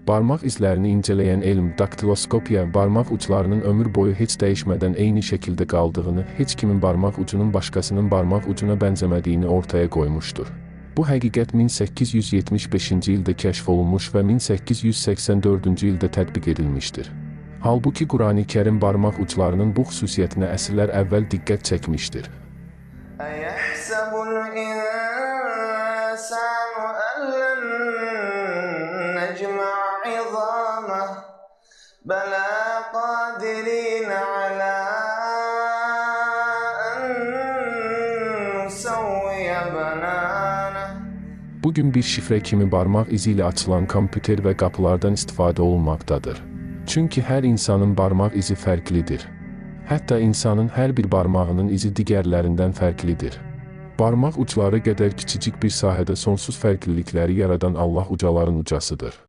Barmaq izlərini incələyən elm, daktiloskopiya, barmaq uclarının ömür boyu heç dəyişmədən eyni şəkildə qaldığını, heç kimin barmaq ucunun başqasının barmaq ucuna bənzəmədiyini ortaya qoymuşdur. Bu həqiqət 1875-ci ildə kəşf olunmuş və 1884-cü ildə tətbiq edilmişdir. Halbuki Qurani-Kərim barmaq uclarının bu xüsusiyyətinə əsrlər əvvəl diqqət çəkmişdir. أيحسب الإنسان أن لن نجمع عظامه بلى قادرين على أن نسوي بنانه Bugün bir şifrə kimi barmaq izi ilə açılan kompüter və qapılardan istifadə olunmaqdadır. Çünki hər insanın barmaq izi fərqlidir. Hətta insanın hər bir barmağının izi digərlərindən fərqlidir. Barmaq ucları qədər kiçicik bir sahədə sonsuz fərqlilikləri yaradan Allah ucaların ucasıdır.